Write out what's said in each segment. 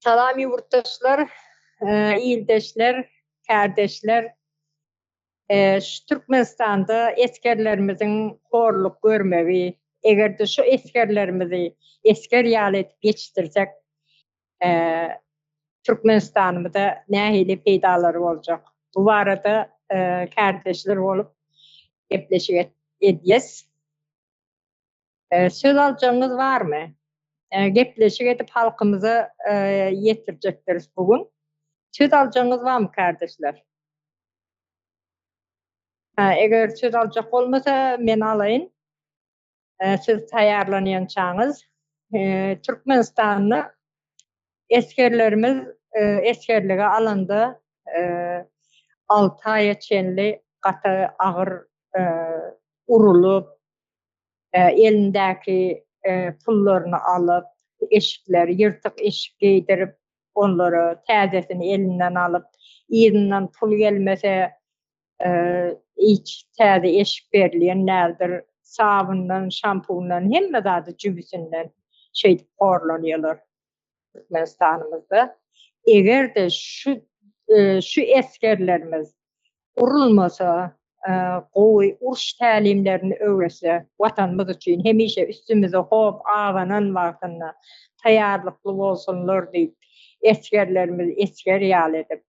Salam ýurtdaşlar, ildeşler, kärdeşler. Şu Türkmenistanda esgerlerimiziň horluk görmegi, eger-de şu esgerlerimizi esger ýaly edip ýetişdirsek, Türkmenistanymyza nähili peýdalary boljak? Bu barada kärdeşler bolup gepleşik edýäs. Söz aljagyňyz barmy? Gepleşik edip halkymyza ýetirjekdiris bu gün. Söz aljagyňyz barmy kärdeşler? Eger söz aljak bolmasa men alaýyn. Siz taýýarlanýançaňyz. Türkmenistanda esgerlerimiz esgerlige alanda 6 aýa çenli gaty agyr urulyp, elindäki pullaryny alyp, eşikleri, ýyrtyk eşik geýdirip, onlara täzesini elinden alyp, yzyndan pul gelmese, hiç täze eşik berilýän däldir. Sabyndan, şampundan, hemme zady jübüsinden şeýdip horlanýarlar Türkmenistanymyzda. Eger-de şu şu esgerlerimiz urulmasa, gowy uruş tälimlerini öwretse, Watanymyz üçin hemişe üstümize howp abanan wagtynda taýýarlykly bolsunlar diýip, esgerlerimizi esger ýaly edip,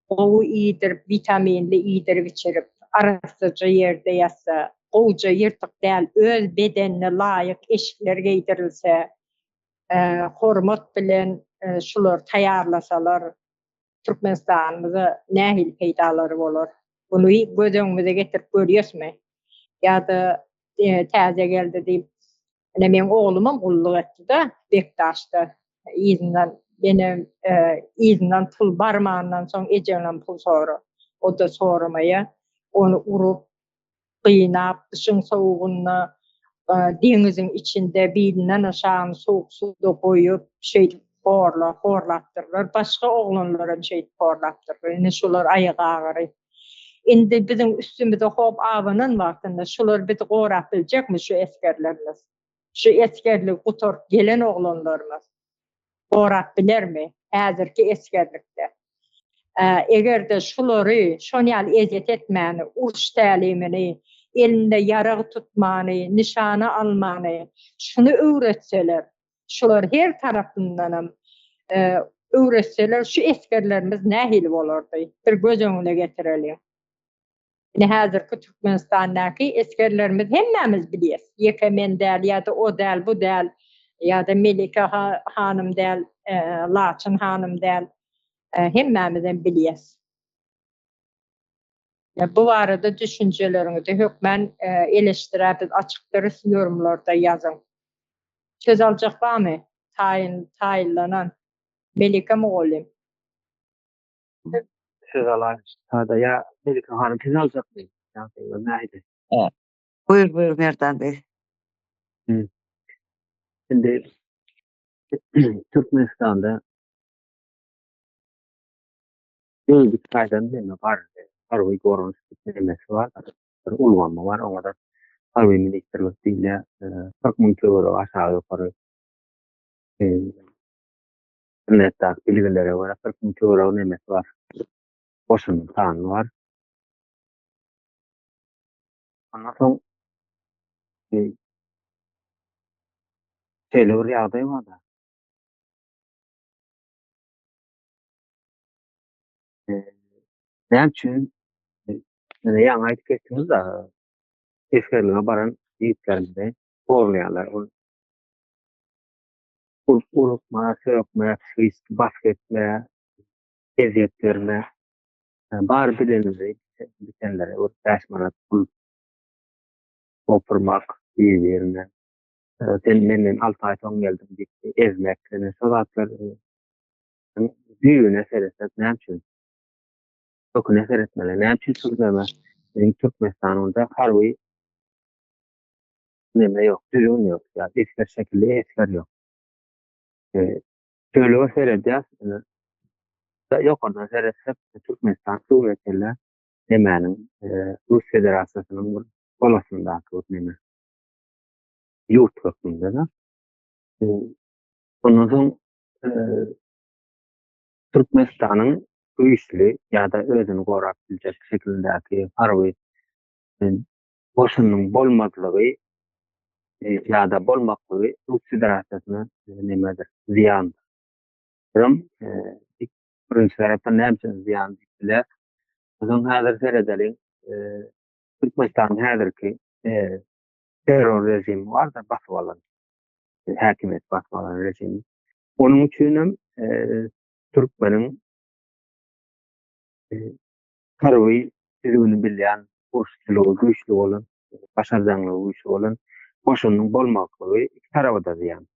gowy iýdirip, witaminli iýdirip-içirip, arassaja ýerde ýatsa, gowuja ýyrtyk däl, öz bedenine laýyk eşikler geýdirilse, hormat bilen şulary taýýarlasalar, Türkmenistanymyza nähili peýdalary bolar? Buny göz öňümize getirip görýäsmi? Ýa-da täze geldi diýip, ine meň oglumam gulluk etdi-de Bekdaşda. Yzyndan ýene yzyndan pul barmandan soň ejeňden pul sora. O-da soramaýar. Ony urup, gynap, gyşyň sowugynda deňiziň içinde bilinden aşagyny sowuk suwda goýup, şeýdip horla, horlapdyrlar. Başga oglanlaram şeýdip horlapdyrlar. Indi şular aýak agyry. Indi biziň üstümize howp abanan wagtynda şular bizi gorap biljekmi şu esgerlerimiz? Şu esgerligi gutaryp gelen oglanlarymyz gorap bilermi häzirki esgerlikde? Eger-de şulary şon ýaly ezýet etmäni, uruş tälimini, elinde ýarag tutmany, nyşana almany, şuny öwretseler, şular her tarapyndanam öwretseler şu esgerlerimiz nähili bolardy? Bir göz öňüne getireliň. Ine häzirki Türkmenistandaky esgerlerimiz hemmämiz bilýäs. Ýeke men däl ýa-da o däl, bu däl, ýa-da Melike hanym däl, Laçyn hanym däl. Hemmämizem bilýäs. Bu barada düşünjeleriňizi hökmän eleşdirä biz açykdyrys, ýorumlarda ýazyň. Söz aljak barmy? Taýyn, taýynlanan. Melike mugallym. Söz alaýyn. Sada ýa Melike hanym siz aljakmy? Ýagdaýlar nähili? Buýur, buýur Merdan beg. Indi Türkmenistanda ýuridik taýdan neme bar, harby goranyş nemesi bar, bir ulgamy bar, oňa-da harby ministrlik diýilýär. 40 müň töweregi aşagy ýokary Internetdäki bilgilere görä 40 müň töweregi nemesi bar. Goşunyň sany bar. Ondan soň şeýle bir ýagdaý bar-da. Näme üçin ýaňy aýdyp geçdiňiz-de, esgerlige baran ýigitlerimizi horlaýarlar. Ol Urukma, sökme, psihiki basgy etme, ezýet berme, bar bilenini bitenlere bir 5 manat pul gopurmak bir-birine. Sen menden 6 aý soň geldiň diýip ezmek, ine şo zatlar düýbüne seretsek näme üçin? Köküne seretmeli. Näme üçin şol näme? Biziň Türkmenistanymyzda harby neme ýok, düzgün ýok. Ýa esger şekilli esger ýok. Bölege seredýäs, ýokardan seretsek Türkmenistan suw mesele nemäniň Rus Federasiýasynyň bir golasyndaky bir neme. Ýurt hökmünde-de. Ondan soň. Türkmenistanyň güýçli ýa-da özüni gorap biljek şekilindäki harby goşunynyň bolmazlygy ýa-da bolmaklygy Rus Federasiýasyna nemedir, zyýandyr. Biram birinji tarapdan näme üçin zyýan diýip bilýäris. Onsoň häzir seredeliň, Türkmenistanyň häzirki terror režimi bar-da, basyp alan, häkimiýeti basyp alan režimi. Onuň üçinem türkmeniň harby düzgüni bilýän, uruşçylygy güýçli bolan, başarjaňlygy güýçli bolan goşunyň bolmaklygy iki taraba-da zyýan.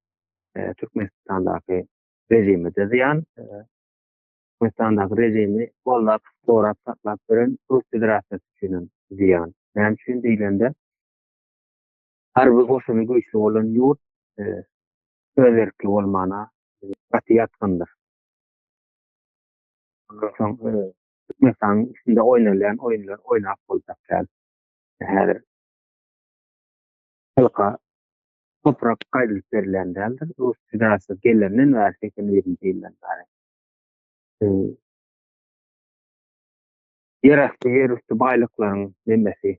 Türkmenistandaky režime-de zyýan, Türkmenistandaky režimi goldap, gorap saklap ýören Rus Federasiýasy üçinem zyýan. Näme üçin diýlende, harby goşuny güýçli bolan ýurt öz erkli bolmana gaty ýatgyndyr. Ondan soň Türkmenistanyň üstünde oýnalýan oýunlar oýnap boljak däl. Häzir halka toprak gaýdylyp berilýän däldir. Rus Federasiýasy gelenden bäri, 81-nji ýyldan bäri. Ýerasty, ýerüsti baýlyklaryň nemesi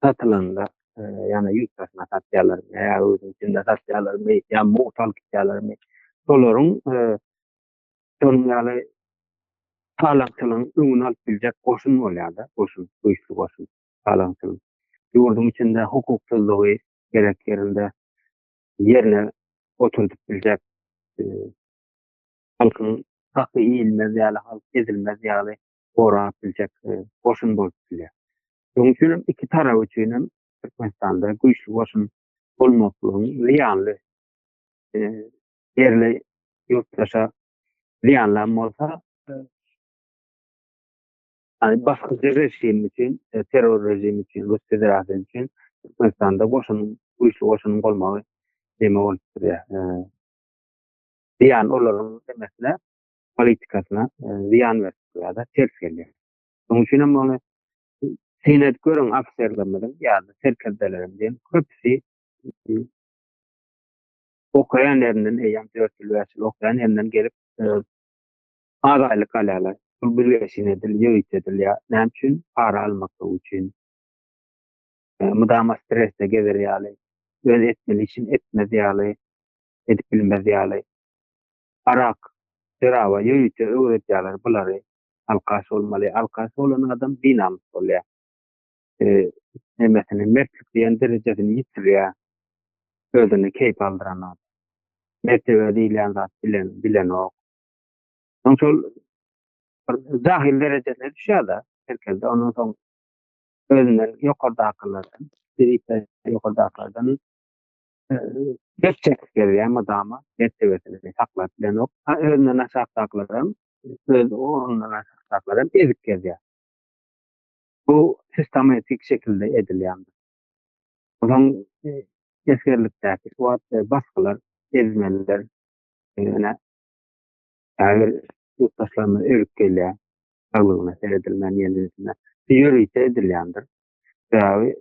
satylanda, ýagny ýurt daşyna satýarlarmy, ýa ýurduň içinde satýarlarmy, ýa mugt alyp gitýärlermi, şolaryň şonuň ýaly talaňçylygyň öňüni alyp biljek goşun bolýar-da, goşun, güýçli goşun, talaňçylyk. Ýurduň içinde hukuksyzlygy gerek ýerinde ýerine oturdyp biljek, halkyň haky iýilmez ýaly, halk ezilmez ýaly gorap biljek goşun bolup bilýär. Şonuň üçin hem iki tarap üçin hem Türkmenistanda güýçli goşun bolmaklygyň zyýanly ýerli ýurtdaşa zyýanlam bolsa, ýagny basgyjy režim üçin, terror režimi üçin, Rus Federasiýasy üçin Türkmenistanda goşunyň, güýçli goşunyň bolmagy neme bolup durýar? Zyýan olaryň nemesine, politikasyna zyýan berip durýar-da, ters gelýär. Şonuň üçin hem ony syn edip görüň ofiserlerimiziň ýa-da serkerdelerimiziň köpüsi okaýan ýerinden eýýäm dört ýyl, bäş ýyl okaýan ýerinden gelip az aýlyk alýarlar. Bu bilgeşin edil, ýörite edilýär. Näme üçin? Para almaklyk üçin. Mydama stresde gezer ýaly, öz etmeli işini etmez ýaly, edip bilmez ýaly. Arak, şeraba ýörite öwredýärler bulary. Alkaş bolmaly. Alkaş bolan adam binamys bolýar. Nemesini, mertlik diýen derejesini ýitirýär. Özüne keýp aldyran adam. Mertebe diýilýän zat bilen, bilenok. Soň şol bir jahyl derejesine düşýär-de, serkerde. Ondan soň özünden ýokardakylardan, wezipe ýokardakylardan Gep çekip gezýär mydama, mertebesini saklap bilenok. Ha özünden aşakdakylaram, öz ornundan aşakdakylaram ezip gezýär. Bu sistematik şekilde edilýändir. Onsoň esgerlikdäki şu wagt basgylar, ezmeler, ýöne häzir ýurtdaşlarymyz ölüp gelýär, saglygyna seredilmän ýene-de ýörite edilýändir. Sebäbi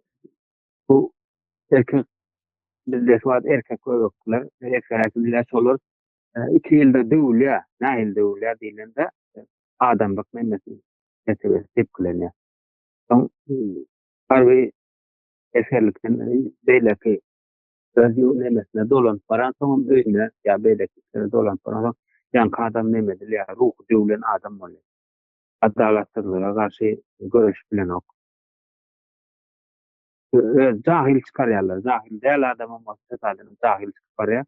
Bu erkek bizde şu wagt erkek göbekler, erkek bilýär şolar 2 ýylda döwülýär. Nähili döwülýär diýlende adamlyk nemesi mertebesi tepkilenýär. Soň harby esgerlikden beýleki öz nemesine dolanyp baransoňam öýüne ýa beýleki işlere dolanyp baransoň ýaňky adam neme edilýär, ruhy döwlen adam bolýar. Adalatsyzlyga garşy göreşip bilenok. Öz jahil çykarýarlar. Jahil däl adamam bolsa tesadüfen jahil çykyp barýar.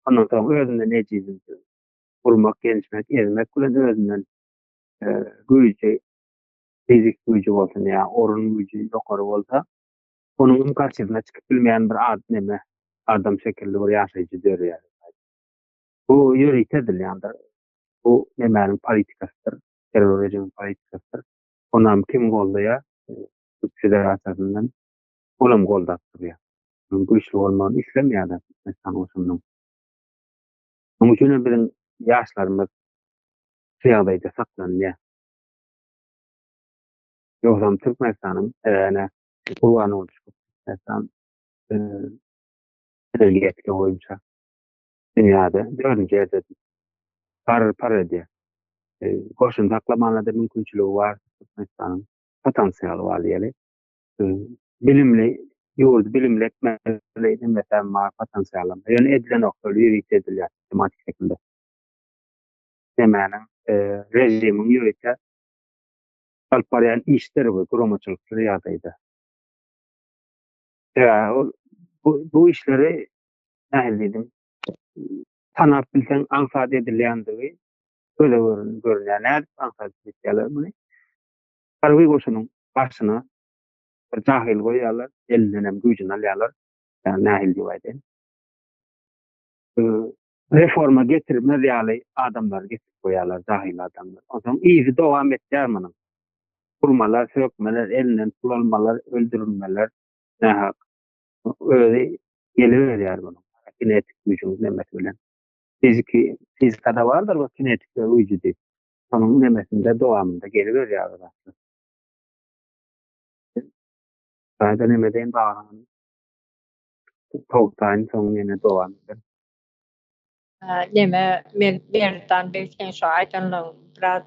Ondan soň özünden ejizini urmak, ýençmek, ezmek bilen özünden güýji, fizik güýji bolsun ýa orun güýji ýokary bolsa, onuň garşysyna çykyp bilmeýän bir ad neme, adam şekilli bir ýaşaýjy döreýär. Bu ýörite edilýändir. Bu nemäniň politikasydyr, terror režimiň politikasydyr. Onam kim goldaýar? Türk Federasiýasyndan olam goldap durýar. Onuň güýçli bolmagyny islemeýärler Türkmenistan goşunynyň. Şonuň üçin hem biziň ýaşlarymyz şu ýagdaýda saklanýar. Ýogsam Türkmenistanyň ene Gurbanguly çykyp Türkmenistan energetika boýunça. Dünýäde dördünji ýerde par par edýär. Goşun saklamana-da mümkinçiligi bar Türkmenistanyň. Potensialy bar diýeli. Bilimli ýurdy bilimli etmeli demesem bar potensialam. Ýöne edilenok şol ýörite edilýär sistematik şekilde. Nemäniň režimiň ýörite alyp barýan işleri we guramaçylykly ýagdaýda. Sebäbi ol bu, bu işleri nähili diýdim, tanap bilseň aňsat edilýändigi göze görünýär. Nädip aňsat etýärler muny? Harby goşunyň başyna bir jahyl goýýarlar, elinden hem güýjüni alýarlar. Ýa nähili diýip aýdaýyn. Reforma getirmez ýaly adamlary getirip goýýarlar, jahyl adamlar. Onsoň yzy dowam etýär munuň. Urmalar, sökmeler, elinden pul almalar, öldürilmeler nähak. Özi geliberýär munuň kinetik güýjüň nemesi bilen. Fiziki, fizikada bardyr bu kinetik güýji diýip. Şonuň nemesinde dowamynda geliberýär bu zatlar. Gaýda neme deýin baglanan. Togtaýyn soň ýene dowam eder. Neme men Merdan beg seň şu aýdanlaryň biraz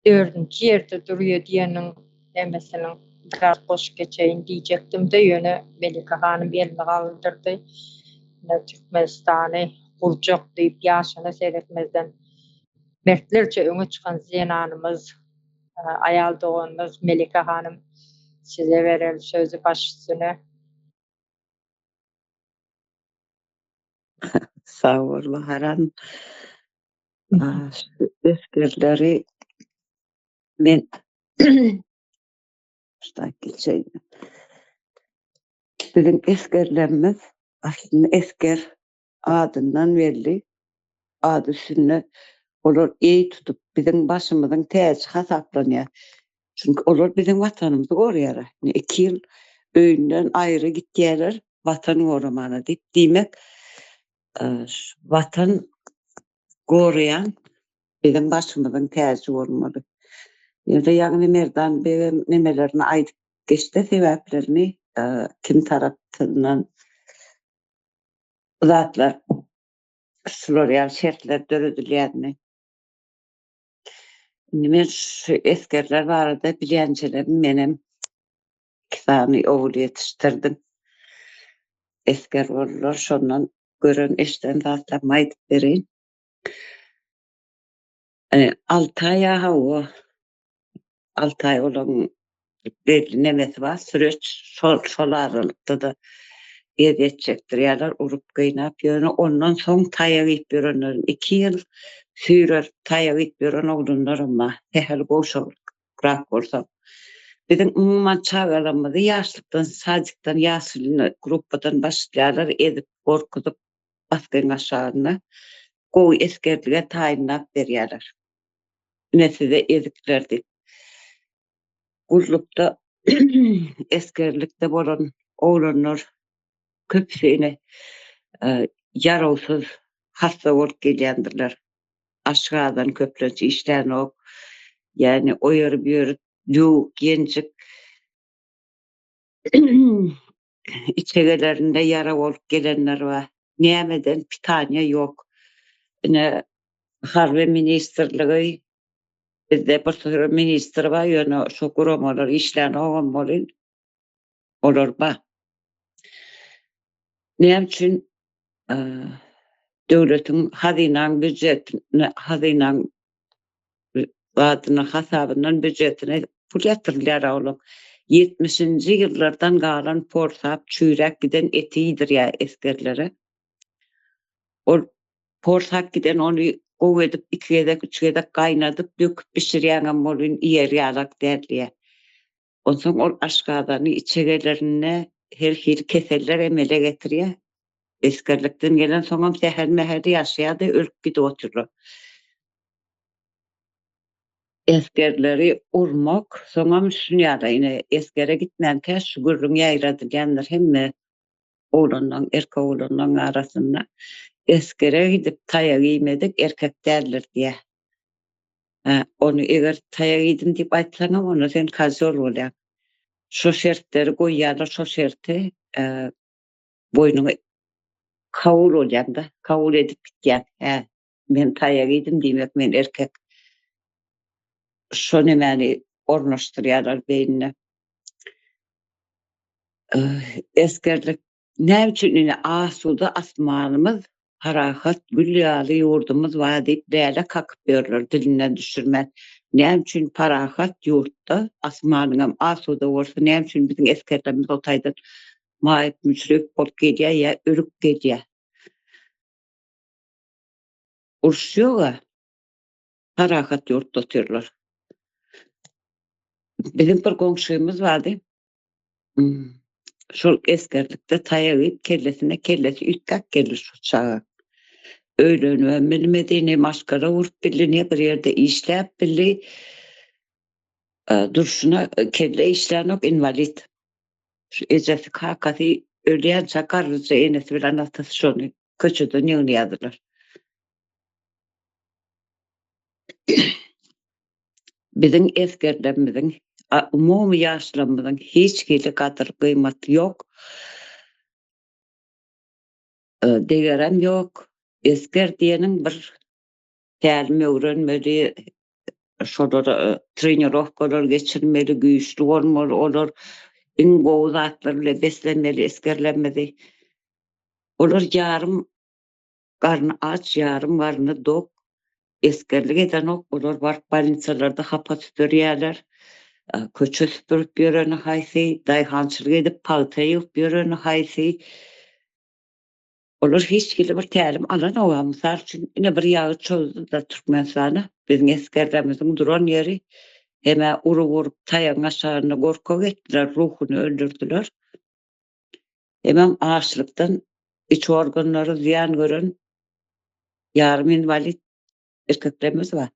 dördünji ýerde durýa diýeniň nemesiniň biraz goşup geçeýin diýjekdimde ýöne Melike hanym elini galdyrdy. Ine Türkmenistany gurjak diýip ýaşyna seretmezden mertlerçe öňe çykan zenanymyz aýal doganymyz Melike hanym size bereli sözi baş üstüne. Sag bol Baharam. Şu esgerleri men şudak geçeýin. Biziň esgerlerimiz aslynda esger adyndan belli. Ady üstünde olar eý tutup biziň başymyzyň täji hasaplanýar. Çünki olar biziň watanymyzy goraýar. Indi 2 ýyl öýünden aýry gitýärler watan goramana diýip. Diýmek, watan goraýan biziň başymyzyň täji bolmaly. Ýöne ýagny Merdan begem nemelerini aýdyp geçdi sebäplerini kim tarapyndan bu zatlar şular ýaly şertler döredilýänini. Indi men şu esgerler barada bilýänçelerim menem iki sany ogul ýetişdirdim. Esger boldular. Şondan gören eşiden zatlarymy aýdyp bereýin. Alty aýa hawa Alty aý olaryň belli nemesi bar, süreç şol şol aralykda-da ezýet çekdirýärler, urup gynap, ýöne ondan soň taýak iýip ýörenleriň iki ýyl süýrelip taýak iýip ýören oglanlaram bar, sähel gowşagrak bolsa. Biziň umuman çagalarymyzy ýaşlykdan sadikden ýaşuly gruppadan başlaýarlar ezip gorkuzyp basgyň aşagynda gowy esgerlige taýynlap berýärler. Ine size ezikler diýip. Gullukda esgerlikde bolan oglanlar köpüsi ine ýarawsyz hassa bolup gelýändirler. Aşgazan köplenç işlänok. Ýagny o ýeri bu ýeri döwük, ýenjik. Içegelerinde ýara bolup gelenler bar. Nämeden pitaniýa ýok. Ine harby ministrligi bizde bir sürü ministr bar, ýöne şu guramalar işlänogam bolyn. Olar bar. Näme üçin döwletiň hazynaň býujetine hazynaň zadyna hasabyndan býujetine pul ýatyrylýar olaň. Ýetmişinji ýyllardan galan porsap çüýräp giden eti iýdirýär esgerlere. Ol porsap giden ony gowy edip iki gezek üç gezek gaýnadyp döküp bişirýäňem bolyn iýer ýalak däl diýýär. Onsoň ol aşgazany içegelerinde her hili keseller emele getirýär. Esgerlikden gelensoňam sähel-mähel ýaşaýar-da ölüp gidip otyrlar. Esgerleri urmak, soňam şuny ýaly ine esgere gitmänkä şu gürrüň ýaýradylýandyr hemme oglanlaň, erkek oglanlaň arasynda. Esgere gidip taýak iýmedik erkek däldir diýýär. Hä, ony eger taýak iýdim diýip aýtsaňam, onda sen kozýol bolýaň. Şo şertleri goýýarlar, şo şerti boýnuňa. kabul bolýaň-da, kabul edip gitýäň. Hä, men taýak iýdim, diýmek men erkek. Şo nemäni ornaşdyrýarlar beýnine. Esgerlik Näme üçin ine asuda asmanymyz, parahat gül ýaly ýurdumyz bar diýip läle kakyp ýörler dilinden düşürmän. Näme üçin parahat ýurtda asmanyňam asuda bolsa näme üçin biziň esgerlerimiz o taýdan maýyp müçrip bolup gelýär ýa ölüp gelýär. Uruş ýoga. Parahat ýurtda otyrlar. Biziň bir goňşymyz bardy. Şol esgerlikde taýak iýip kellesine kellesi üýtgäp geldi şu çaga. Öýlenibem bilmedi, ne maşgala gurup bildi, ne bir ýerde işläp bildi. Durşuna kelle işlänok inwalid. Şu ejesi kakasy ölýänçä garryja enesi bilen atasy şony köçeden ýygnaýardylar. Biziň esgerlerimiziň, umumy ýaşlarymyzyň hiç hili gadyr-gymmaty ýok. Degerem ýok. Esger diýeniň bir tälim öwrenmeli, şolara trenirowkalar geçirmeli, güýçli bolmaly olar, iň gowy zatlar bilen beslenmeli esgerlerimizi. Olar ýarym Garny aç, ýarym garny dok, esgerlik edenok, olar baryp bolnisalarda hapa süpürýärler, köçe süpürip ýöreni haýsy, daýhançylyk edip pagta ýygyp ýöreni haýsy. Olar hiç hili bir tälim alanok-a. Mysal üçin, ine bir ýagy çozdy-da Türkmenistana, biziň esgerlerimiziň duran ýeri, hem-ä urup-urup taýagyň aşagynda gorkak etdiler, ruhuny öldürdiler. Hemem açlykdan iç organlary zyýan gören ýarym inwalid erkeklerimiz bar.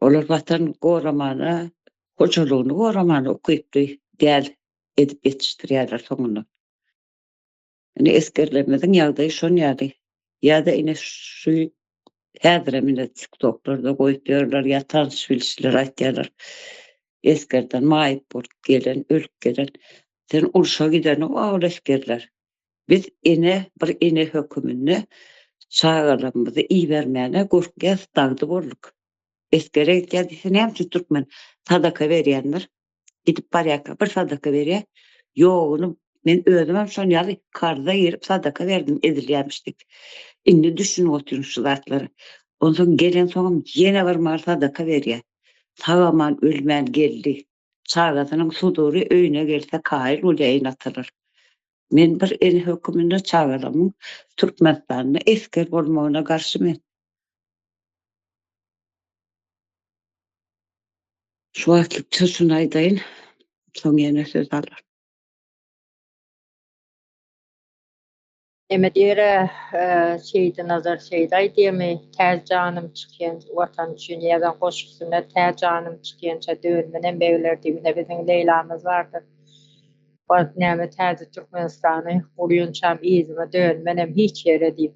Olar watan goramana, hojalygyny goramana ukyply däl edip ýetişdirýärler soňunda. Ine esgerlerimiziň ýagdaýy şon ýaly. Ýa-da ine şu häzirem ine tiktoklarda goýup ýörler ýa tanyş-bilişler aýtýarlar. Esgerden maýyp bolup gelen, ölüp gelen. Sen urşa gidenok ol esgerler. Biz ene, bir ene höküminde çagalarymyzy ibermäne gorkýas, dagdy bolduk. Esgere gidýär diýse näme üçin türkmen sadaka berýändir? Gidip barýarka bir sadaka berýär. Ýoguny men özümem şon ýaly karza girip sadaka berdim edilýärmiş diýip. Indi düşünip otyryn şu zatlara. Onsoň gelensoňam ýene bir mal sadaka berýär. Sag-aman ölmän geldi. Çagasynyň sudury öýüne gelse kaýyl bolýar ene-atalar. Men bir ene höküminde çagalarymyň Türkmenistanda esger bolmagyna garşy men. Şu wagtlykça şuny aýdaýyn, soň ýene söz alaryn. Neme diýere, Seýdi Nazar Seýdi aýdýamy, Tä janym çykýan Watan üçin ýazan goşgusynda Tä janym çykýança dönmenem begler diýip ine biziň Leýlamyz bardyr. Wagt näme täze Türkmenistany gurýançam yzyma dönmenem hiç ýere diýip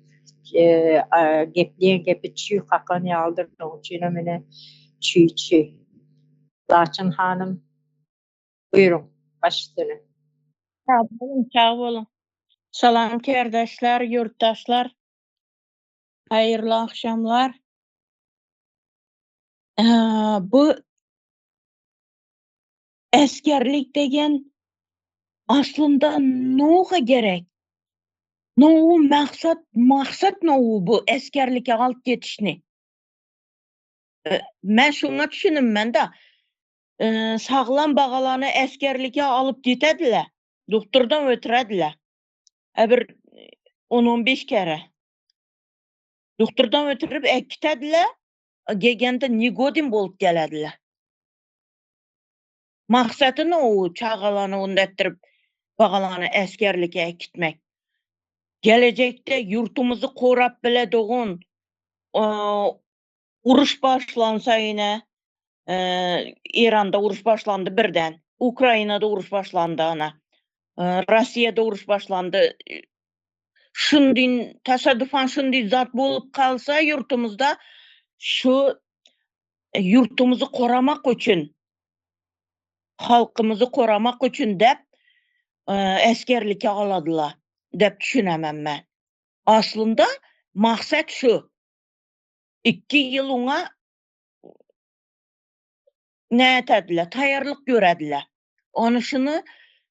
gepleýän gepi çüý kakan ýalydyr şonuň üçinem ine çüýçi. Laçyn hanym buýruň baş üstüne. Sag boluň, sag boluň. Salam kärdeşler, ýurtdaşlar. Haýyrly agşamlar. Bu Esgerlik degen aslynda nuha gerek. Nowu maksat, maksat nowu bu esgerlike alyp getişni. Men şuňa düşünim men da. Saglam bagalany esgerlike alyp getediler. Doktordan ötürediler. E bir 10-15 kere. Doktordan ötürip äkitediler. Gegende negodin bolup gelediler. Maksadyny o çagalany onda etdirip, bagalany esgerlige äkitmek. Gelejekde ýurtumyzy gorap biledigin, uruş başlansa ine, Eýranda uruş başlandy birden, Ukrainada uruş başlandy ana, Rossiýada uruş başlandy. Şundin tasadufan şundy zat bolup galsa ýurtumyzda şu ýurtumyzy goramak üçin, halkymyzy goramak üçin dep esgerlike aladylar. dep düşünemem men. Aslynda maksat şu. 2 ýyl oňa ne etediler, taýýarlyk görediler. Ony şuny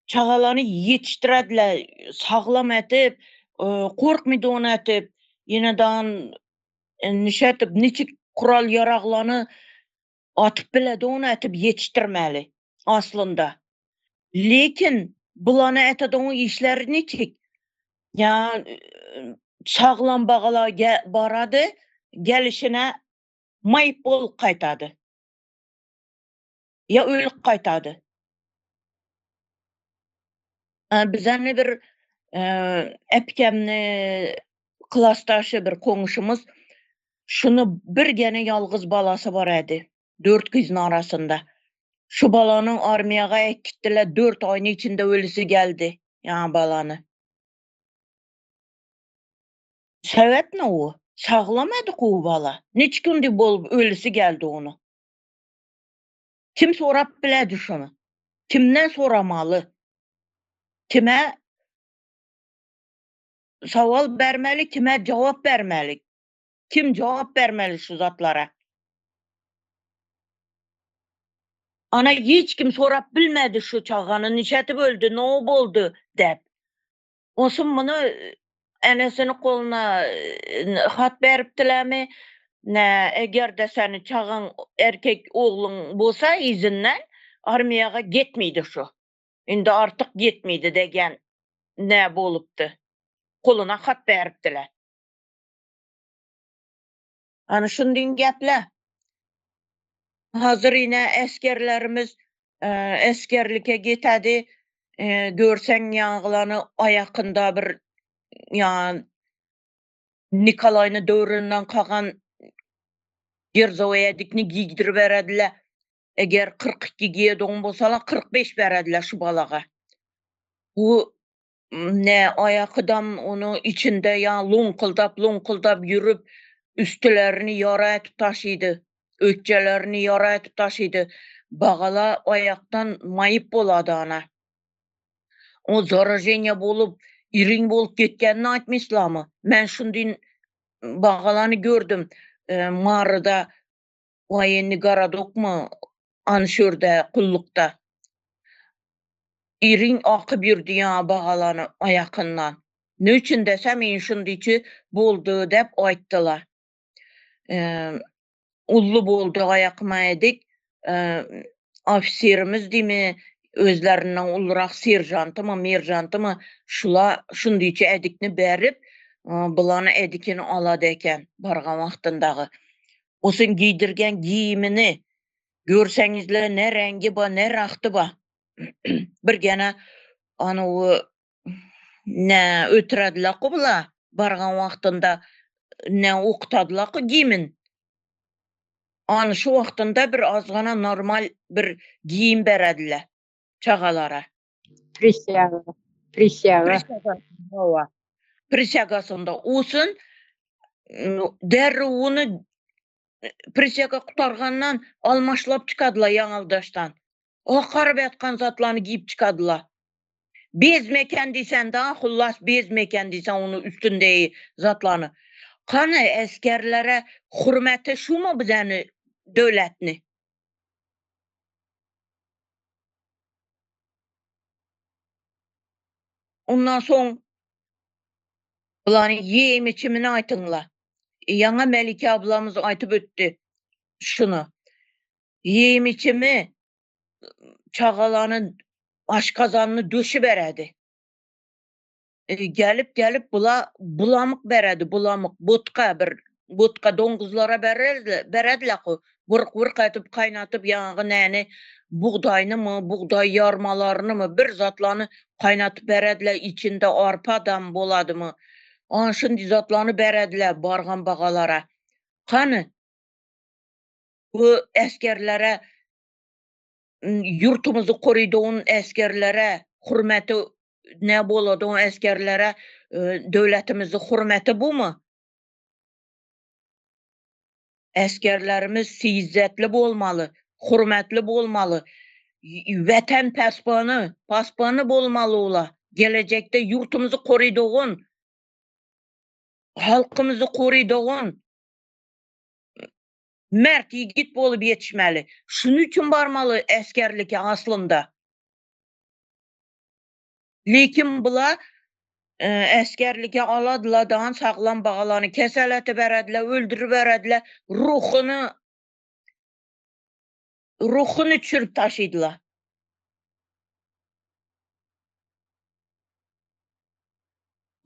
çagalaryny ýetişdirediler, saglam etip, e, korkmydy ony etip, ýene dan e, nişetip, niçik kural ýaraglaryny atyp biledi ony etip ýetişdirmeli aslynda. Lekin bulany etediň işleri niçik? Ya e, saglam bagala barady, gelişine maýyp bolup gaýtady. Ya ölüp gaýtady. Bizani bir e, epkemni klasdaşy bir goňşumyz şuny bir gene ýalgyz balasy bar edi. Dört gyzyň arasynda. Şu balanyň armiýaga äkitdiler, 4 aýyň içinde ölüsi geldi. Ýa balany. Sebäp ne o? Saglamady o bala. Neç günde bolup ölüsi geldi onu. Kim sorap biledi şunu? Kimden soramaly? Kime sowal bermeli, kime jogap bermeli? Kim jogap bermeli şu zatlara? Ana hiç kim sorap bilmedi şu çagany nişetip öldü, ne boldy dep. Olsun muny enesini koluna e, hat beripdilermi? Ne eger de seni çagaň erkek ogluň bolsa izinden armiýaga gitmeydi şu. Indi artık gitmeydi degen ne bolupdy. Koluna hat beripdiler. Ana şundyň geple. Hazır ine eskerlerimiz e, eskerlike gitedi. E, görsen ýaňgylany aýakynda bir ýa Nikolayny döwründen kagan Gerzoýadikni giydirip berediler. Eger 42 giýediň bolsalar 45 berediler şu balaga. Bu ne aýakydam onu içinde ýa loňkuldap loňkuldap ýürüp üstlerini ýara etip taşydy. Ökjelerini ýara etip taşydy. Bagala aýakdan maýyp bolady ana. O заражение bolup, iriň bolup ketgenini aýtmyşlarmy? Men şundin bagalany gördüm. E, Maryda военный городокmy anşörde kullukda. Iriň akyp ýürdi ýa bagalany aýakyndan. Ne üçin desem şundiçi boldy dep aýtdylar. E, ully boldy aýakyma edik. E, ofisirimiz dimi özlerinden ullurak serjantymy, merjantymy şula şundiçi edikni berip, e, bulany edikini alady eken bargan wagtyndagy. Osun giydirgen giyimini görseňizler ne rengi ba, ne rahtı ba. Bir gene anu ne ötürediler kubla bargan wagtynda ne okutadylar ki giyimin. Аны şu wagtynda bir azgana normal bir giyim berediler çagalara. Присяга. Присяга. Hawa. Присяgasynda olsun derrew ony присяга gutargandan almaşlap çykadylar ýaňaldaşdan. O garyp ýatkan zatlaryny giyip çykadylar. Bez meken diýsen da, hullas bez meken diýsen onu üstünde zatlaryny. Kany eskerlere hürmeti şu mu bizeni döwletni? Ondan soň bulany ýem içimini aýtyňla. Ýaňa Melike ablamyz aýtyp ötdi şunu. Ýem içimi çagalanyň aşkazanyny döşü beredi. E, gelip gelip bula bulamık beredi, bulamık botka bir botka doňuzlara beredi, berediler ko. Vurk vurk etip kaynatıp ýaňy näni bugdaýny mı, bugdaý ýarmalaryny mı bir zatlaryny kaynatıp berediler, içinde arpa dam bolady mı? An şundi zatlaryny berediler bargan bagalara. Kany bu eskerlere yurtumuzu koruduğun eskerlere hürmeti ne bolady eskerlere e, döwletimizi hürmeti bu mu? Eskerlerimiz sizzetli bolmaly, hürmetli bolmaly. Vatan paspany, paspany bolmaly ola. Gelejekde ýurtumyzy korydogan, halkymyzy korydogan mert ýigit bolup ýetişmeli. Şunuň üçin barmaly esgerlige aslynda. Lekin bular esgerlige aladylar dan saglam bagalany kesel etiberediler, öldüriberediler, ruhuny ruhuny çürüp taşydylar.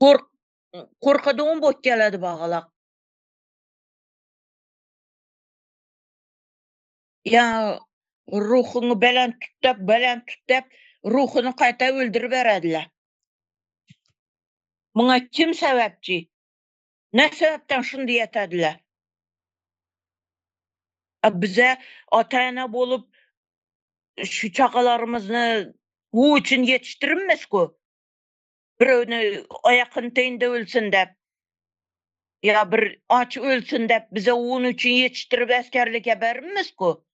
Gork gorkadygyň bolup geledi bagalak. Ýa ruhuňy belent tut belent tut dep, ruhuny gaýta öldüriberediler. Muňa kim sebäpçi? Ne sebäpden şuny diýetediler? A bize ata-ene bolup şu çagalarymyzy bu üçin ýetişdirinmesku. Birewini aýakyny teýinde ölsün dep. Ýa bir aç ölsün dep bize onun üçin ýetişdirip esgerlige berinmesku.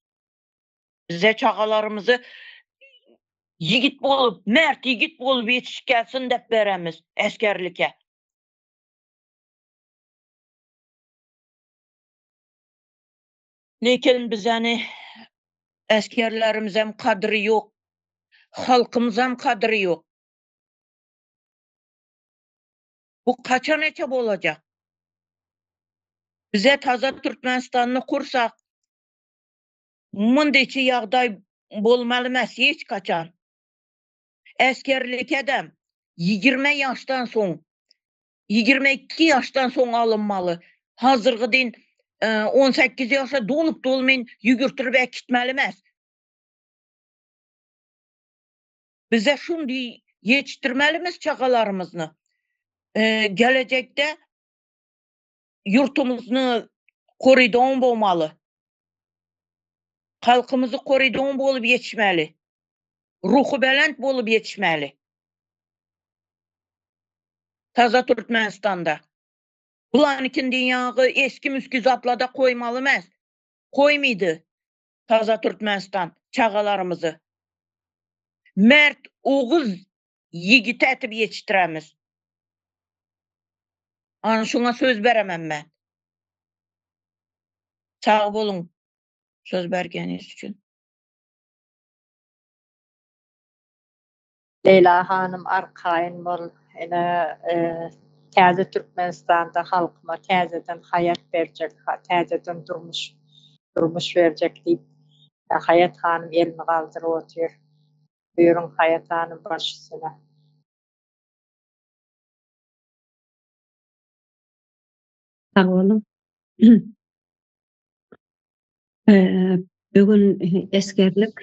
Bize çagalarymyzy ýigit bolup, mert ýigit bolup ýetişip gelsin dep beremiz esgerlige. Lekin bizeni esgerlerimizem kadyry ýok. Halkymyzam kadyry ýok. Bu kaçan eçe bolacak? Bize taza Türkmenistanyny kursak mundeçi ýagdaý bolmaly emas hiç kaçan. Esgerlik edem 20 ýaşdan soň 22 ýaşdan soň alynmaly. Hazyrgy din 18 ýaşa dolup dolmaýyn ýügürtirip äkitmeli emas. Bize şuny ýetişdirmelimiz çagalarymyzy. Gelejekde ýurtumyzy koridon bolmaly. Halkymyzy koridon bolup ýetişmeli. Ruhy belent bolup ýetişmeli. Taza Türkmenistanda. Bulanykin dünýagy eski müski zatlada koýmaly emas. Koýmydy Taza Türkmenistan çagalarymyzy. Mert oguz ýigit etip ýetişdiremiz. Ana şuňa söz beremem men. Sag boluň söz bergeniňiz üçin. Leýla hanym arkaýyn bol ine täze Türkmenistanda halkyma täzeden haýat berjek täzeden durmuş durmuş berjek diýip Haýat hanym elini galdyryp otyr. Buýruň Haýat hanym baş üstüne. Sag boluň. Bu gün esgerlik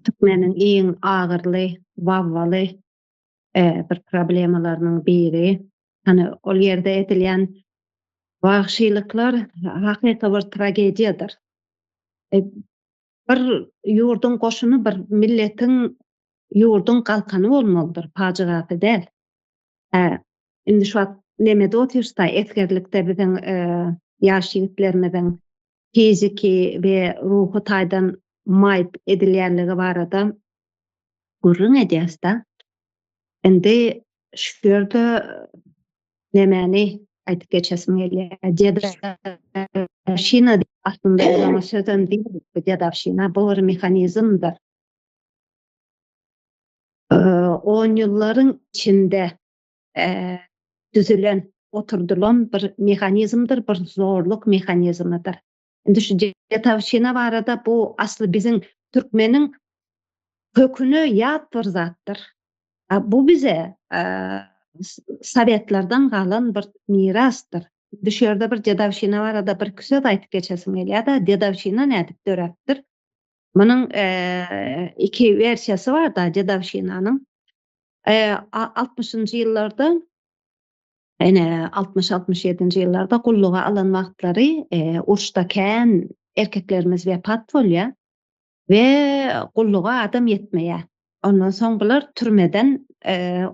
türkmeniň iň agyrly, wawwaly bir problemalarynyň biri. Hany ol ýerde edilýän wagşylyklar hakyky bir tragediýadyr. Bir ýurduň goşuny bir milletiň ýurduň galkany bolmalydyr, pajygasy däl. Indi şu wagt nemede otyrys-da, esgerlikde biziň ýaş ýigitlerimiziň fiziki we ruhy taýdan maýyp edilýänligi barada gürrüň edýäs-de. Indi şu ýerde nemäni aýdyp geçesim gelýär. Dedowşina aslynda oňa sözem diýmedik bu dedowşina bu bir mehanizmdir. On ýyllaryň içinde düzülen, oturdylan bir mehanizmdir, bir zorluk mehanizmidir. Indi şu dedowşina barada bu asly biziň türkmeniň köküne ýat bir zatdyr. Bu bize sowetlerden galan bir mirasdyr. Indi şu ýerde bir dedowşina barada birki söz aýdyp geçesim gelýär-de, dedowşina nädip döräpdir? Munuň iki wersiýasy bar-da dedowşinanyň. Altmyşynjy ýyllarda, ine, altmyş-altmyş ýedinji ýyllarda gulluga alan wagtlary uruşda kän erkeklerimiz wepat bolýar we gulluga adam ýetmeýär. Ondan soň bular türmeden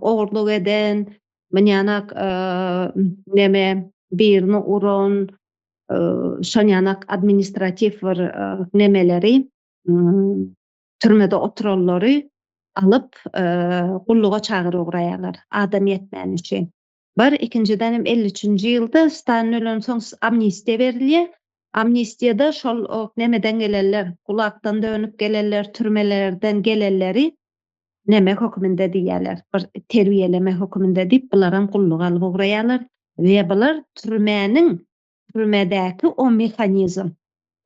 ogurlyk eden, munýanak neme birini uran, şonýanak administratiw bir nemeleri türmede oturanlary. alyp gulluga çagyryp ugraýarlar adam ýetmäni üçin. Bir, ikinjiden hem 53-nji ýylda Stalin ölensoň amnistiýa berilýär. Amnistiýada şol nemeden gelenler, gulakdan dönüp gelenler, türmelerden gelenleri neme höküminde diýýärler, bir terbiýeleme höküminde diýip bularam gulluga alyp ugraýarlar we bular türmäniň türmedäki o mehanizm,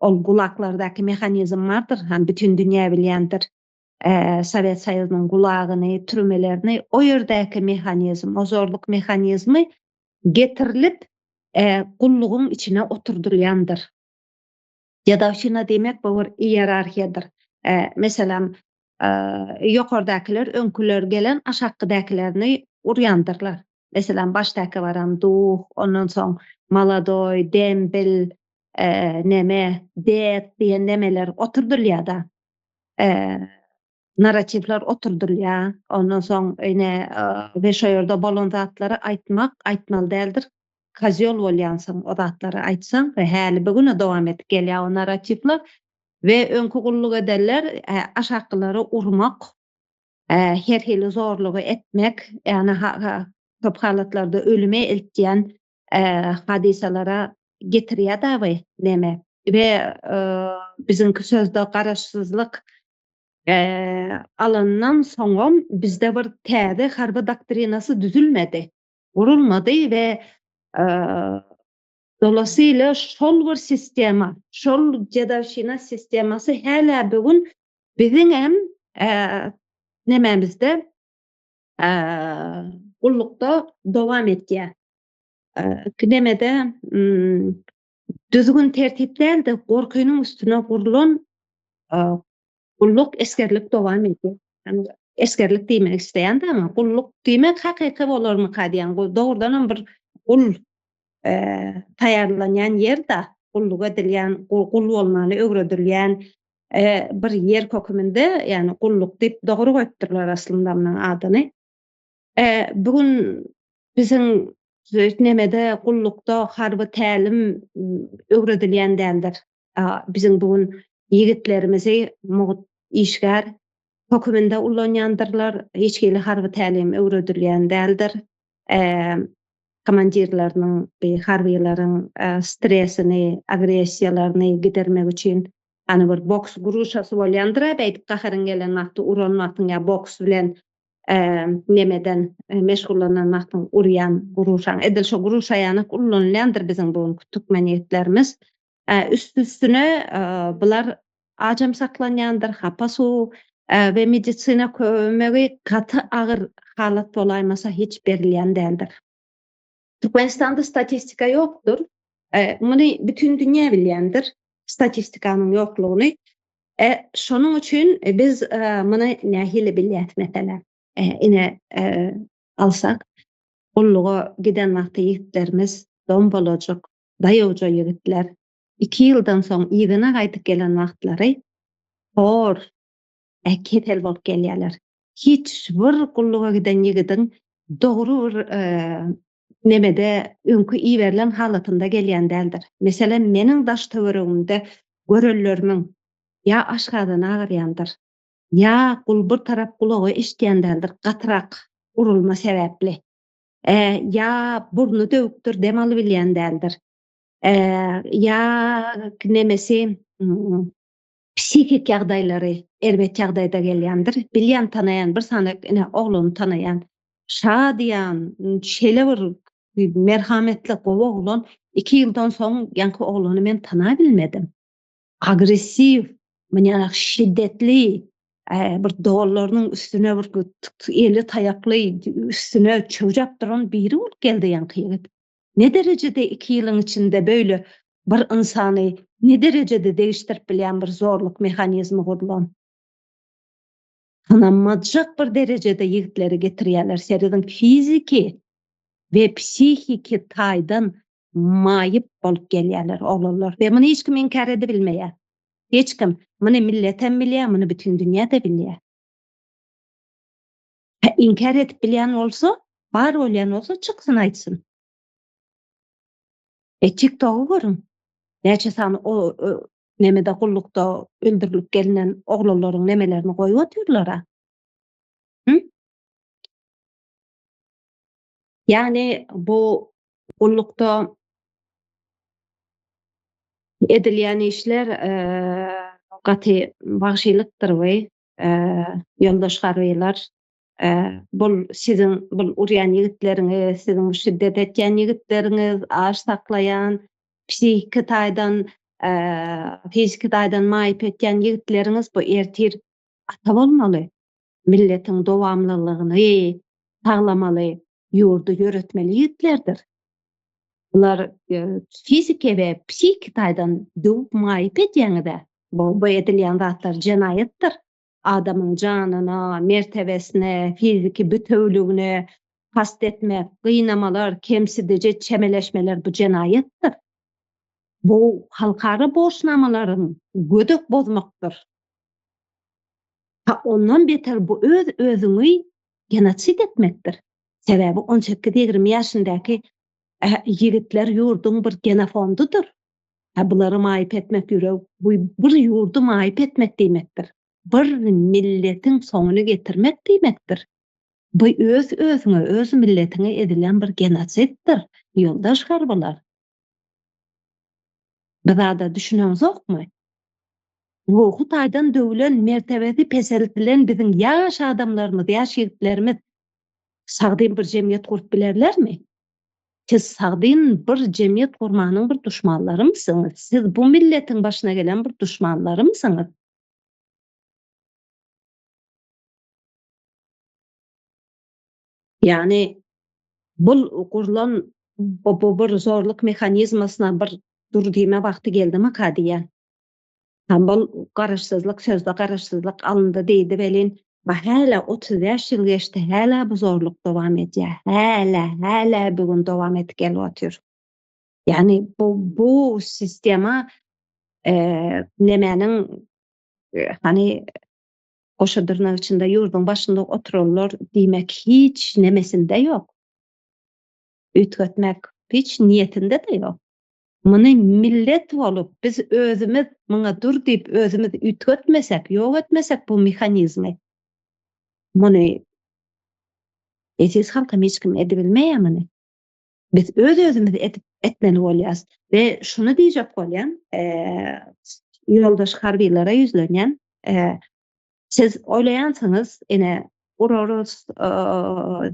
ol gulaklardaky mehanizm bardyr, han bütin dünýä bilýändir. Sowet Soýuzynyň gulagyny, türmelerini o ýerdäki mehanizm, o zorluk mehanizmi getirilip gullugyň içine oturdylýandyr. Dedowşina diýmek bu bir iýerarhiýadyr. Meselem, ýokardakylar öňküler gelen aşakkydakylaryny urýandyrlar. Meselem, başdaky baran duh, ondan soň molodoý, dembil, neme, ded diýen nemeler oturdylýar-da. Narratiwler oturdylýar. Ondan soň ine we şo ýerde bolan zatlary aýtmak, aýtmaly däldir. Kozýol bolýansyň o zatlary aýtsaň we häli bu güne dowam edip gelýär o narratiwler. We öňki gulluk edenler aşakylary urmak, her hili zorlugy etmek, ýagny köp halatlarda ölüme eltýän hadysalara getirýär dagy neme. We biziňki sözde garaşsyzlyk alandan soňam bizde bir täze harby doktrinasy düzülmedi, gurulmady we Dolaysyýla şol bir sistema, şol dedowşina sistemasy hälä bu gün biziňem nemämizde gullukda dowam etýär. Nemede düzgün-tertip däl-de, gorkynyň üstüne gurlan gulluk, esgerlik dowam edýär. Esgerlik diýmek isleýän-de, amma gulluk diýmek hakyky bolarmyka diýýän. Dogrudanam bir gul taýýarlanýan ýer-de, gulluk edilýän, gul bolmany öwredilýän bir ýer höküminde, ýagny gulluk diýip dogry goýupdyrlar aslynda munuň adyny. Bu gün biziň nemede gullukda harby tälim öwredilýän däldir. Biziň bu gün ýigitlerimizi mugt işgär höküminde ullanýandyrlar, hiç hili harby tälim öwredilýän däldir. Komandirleriniň, harbylaryň stresini, agressiýalaryny gidermek üçin hany bir boks gruşasy bolýandyr-a, beýdip gaharyň gelen wagty uran wagtyň ýa boks bilen nemeden meşgullanan wagtyň urýan gruşaň, edil şo gruşa ýanak ullanylýandyr biziň bu günki türkmen ýigitlerimiz. Üst-üstüne bular ajam saklanýandyr, hapa suw we medisina kömegi gaty agyr halat bolaýmasa hiç berilýän däldir. Türkmenistanda statistika ýokdur. Muny bütin dünýä bilýändir, statistikanyň ýoklugyny. Şonuň üçin biz muny nähili bilýäs meselem? Ine alsak, gulluga giden wagty ýigitlerimiz dombalajyk, daýawja ýigitler Iki ýyldan soň yzyna gaýdyp gelen wagtlary hor, kesel bolup gelýärler. Hiç bir gulluga giden ýigidiň dogry bir nemede öňki iberilen halatynda gelýän däldir. Meselem, meniň daş-töweregimde görenlerimiň ýa aşgazany agyrýandyr, ýa gul bir tarap gulagy eşidýän däldir, gatyrak urulma sebäpli, ýa burny döwükdir, dem alybilýän däldir. Ýa nemesi psihik ýagdaýlary erbet ýagdaýda gelýändir. Bilýän tanaýan bir sany ine oglany tanaýan. Şadyýan, şeýle bir merhametli gowy oglan. Iki ýyldan soň ýaňky oglany men tanabilmedim. Agressiw, munýanak şiddetli, bir dollarynyň üstüne bir eli taýakly üstüne çöwjäp duran biri bolup geldi ýaňky ýigit. Ne derejede iki ýylyň içinde beýle bir ynsany ne derejede degişdirip bilýän bir zorluk mehanizmi gurlan. Ynanmajak bir derejede ýigitleri getirýärler. Serediň fiziki we psihiki taýdan maýyp bolup gelýärler oglanlar. We muny hiç kim inkär edibilmeýär. Hiç kim. Muny milletem bilýär, muny bütin dünýä-de bilýär. Inkär edip bilýän bolsa, bar bolýan bolsa çyksyn aýtsyn. E TikTogy görüň. Näçe sany o nemede gullukda öldürilip gelinen oglanlaryň nemelerini goýup otyrlar-a. Hı? Ýagny bu gullukda edilýän işler gaty wagşylykdyr we ýoldaş harbylar bul siziň bul urýan ýigitleriňiz, siziň şiddet etýän ýigitleriňiz, aç saklaýan, psihiki taýdan, fiziki taýdan maýyp etýän ýigitleriňiz bu ertir ata bolmaly, milletiň dowamlylygyny saglamaly, ýurdy ýöretmeli ýigitlerdir. Bular fiziki we psihiki taýdan döwüp maýyp edýäňiz-ä. Bu bu edilýän zatlar jenaýatdyr. Adamyň janyna, mertebesine, fiziki bütewüligine kast etmek, gynamalar, kemsidiji çemeleşmeler bu jenaýatdyr. Bu halkara borçnamalaryň gödek bozmakdyr. Ha ondan beter bu öz özüňi genosid etmekdir. Sebäbi on sekiz-ýigrimi ýaşyndaky ýigitler ýurduň bir genofondydyr. Ha bulary maýyp etmek ýürek bu bir ýurdy maýyp etmek diýmekdir. Bir milletiň soňuny getirmek diýmekdir. Bu öz özüňe, öz milletiňe edilen bir genosiddir, ýoldaş harbylar. Bu zada düşüneňzokmy? Ruhy taýdan döwülen, mertebesi peseldilen biziň ýaş adamlarymyz, ýaş ýigitlerimiz sagdyn bir jemgyýet gurup bilerlermi? Siz sagdyn bir jemgyýet gurmanyň bir duşmanlarymysyňyz? Siz bu milletiň başyna gelen bir duşmanlarymysyňyz? Ýagny bul gurlan bu bir zorluk mehanizmasyna bir dur diýme wagty geldimika diýýän. Ha bul garaşsyzlyk sözde garaşsyzlyk alyndy diýdi welin ba hälä 35 ýyl geçdi hälä bu zorluk dowam edýär. Hälä hälä bu gün dowam edip gelip otyr. Ýagny bu bu sistema nemäniň hany Goşa dyrnak içinde ýurduň başynda oturanlar diýmek hiç nemesinde ýok. Üýtgetmek hiç niýetinde-de ýok. Muny millet bolup biz özümiz muňa dur diýip özümiz üýtgetmesek, ýok etmesek bu mehanizmi muny eziz halkym hiç kim edibilmeýär muny. Biz öz-özümiz edip etmeli bolýas. We şuny diýjek bolýan, ýoldaş harbylara ýüzlenýän, siz oýlaýansyňyz, ine, urarys,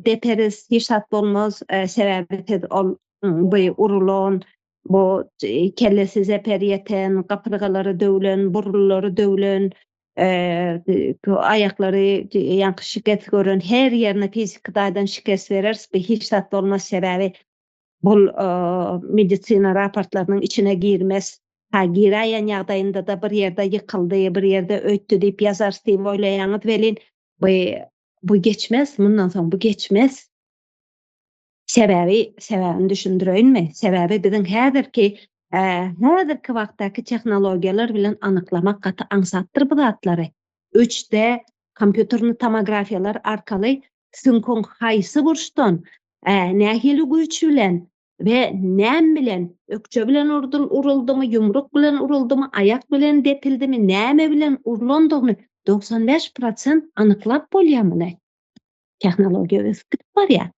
deperis, hiç zat bolmaz, sebäbi siz ol bu urulan, bu kellesi zeper ýeten, gapyrgalary döwlen, burunlary döwlen, aýaklary ýaňky şikes gören her ýerine fiziki taýdan şikes bereris, bu hiç zat bolmaz, sebäbi bul medisina raportlarynyň içine girmez. Ha giräýen ýagdaýynda-da bir ýerde ýykyldy, bir ýerde öýtdi diýip ýazarys diýip oýlaýaňyz welin, bu bu geçmez, mundan soň bu geçmez. Sebäbi, sebäbini düşündireýinmi? Sebäbi biziň häzirki, häzirki wagtdaky tehnologiýalar bilen anyklamak gaty aňsatdyr bu zatlary. 3D kompýuterni tomografiýalar arkaly süňküň haýsy burçdan, nähili güýç bilen we näme bilen, ökje bilen uruldymy, ýumruk bilen uruldymy, aýak bilen depildimi, näme bilen urlandygyny 95 prosent anyklap bolýar muny. Tehnologiýa ösüp gidip barýar.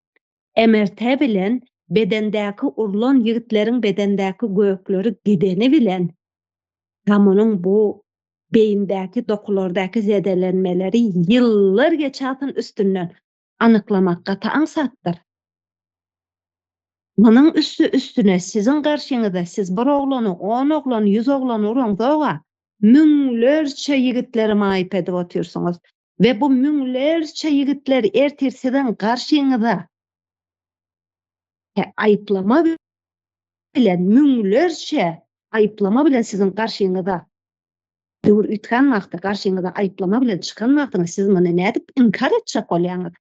MRT bilen bedendäki urlan ýigitleriň bedendäki gökleri gideni bilen munuň bu beýindäki dokulardaky zedelenmeleri ýyllar geçäsin üstünden anyklamak gaty aňsatdyr. Munuň üsti üstüne siziň garşyňyzda siz bir oglany, on oglany, ýüz oglany uraňzog-a, müňlerçe ýigitleri maýyp edip otyrsyňyz. We bu müňlerçe ýigitler ertir siziň garşyňyza aýyplama bilen müňlerçe aýyplama bilen siziň garşyňyza döwür üýtgän wagty garşyňyza aýyplama bilen çykan wagtyňyz siz muny nädip inkar etjek bolýaňyz?